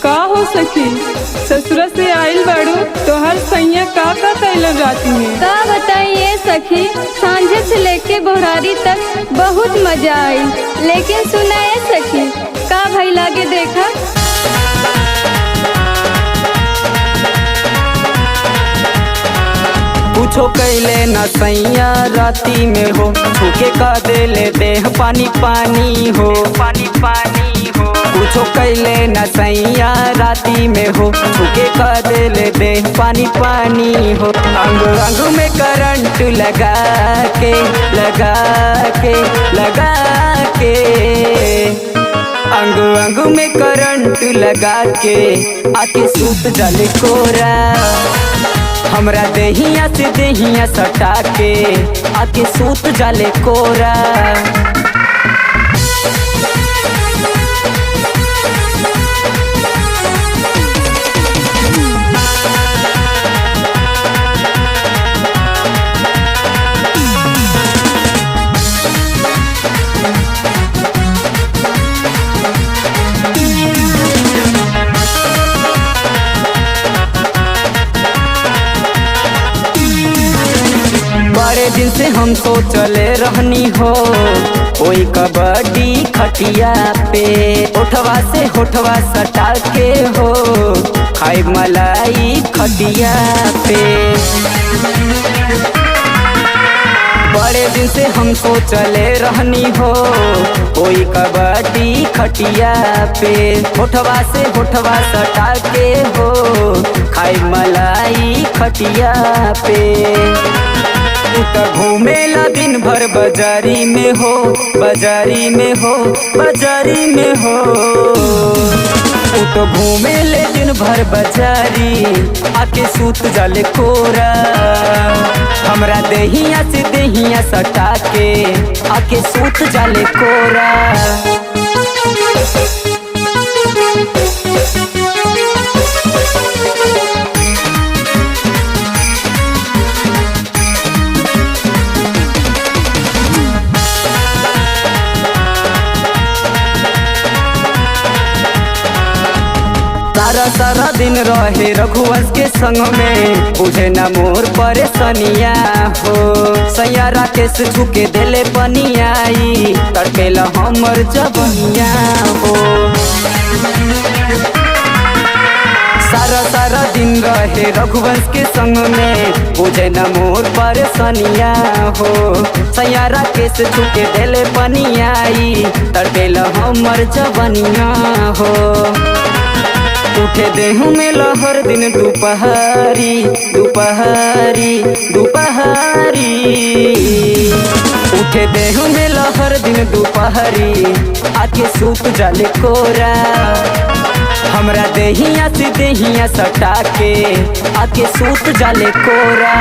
का हो सखी, ससुरा से आइल बाड़ू तोहर सैया का का कैलन रात में? का बताइए सखी, सांझे से लेके बोहरारी तक बहुत मजा आई। लेकिन सुनाए सखी, का भई लागे देखा। कुछो कैले न सैया राती में हो, छूके का देले देह पानी पानी हो, पानी पानी हो। कुछो कैले न सैया राती में हो, छूके का देले देह पानी पानी हो। अंग अंग में करंट लगा के, लगा के, लगा के, अंग अंग में करंट लगा के आके सूत जल कोरा। हमरा देहिया से देहिया सटा के आके सूत जाले कोरा। बड़े दिन से हम सोचले रहनी हो, ओई कबड्डी खटिया पे होठवा से होठवा सटा के हो, खाई मलाई खटिया पे। बड़े दिन से हम सोचले रहनी हो, ओई कबड्डी खटिया पे होठवा से होठवा सटा के हो, खाई मलाई खटिया पे। त घूमेला दिन भर बाजारी में हो, बाजारी में हो, बाजारी में हो। उ तो घूमेले दिन भर बाजारी आके सूत जाले कोरा। हमरा देहिया से देहिया सटा के आके सूत जाले कोरा। सारा सारा दिन रहे रघुवंश के संग में, बुझे न मोर परेशानिया हो। सैया राकेश छुके देले पनियाई, तड़पेला हमर जबनिया हो। सारा सारा दिन रहे रघुवंश के संग में, बुझे न मोर परेशानिया हो। सैया राकेश छुके देले पनियाई, तड़पेला हमर जबनिया हो। उठे देहू में लहर दिन दोपहरी, दोपहरी, दोपहरी। उठे देहू में लहर दिन दोपहरी आके सूत जाले कोरा। हमरा देहिया से देहिया सटा के आके सूत जाले कोरा।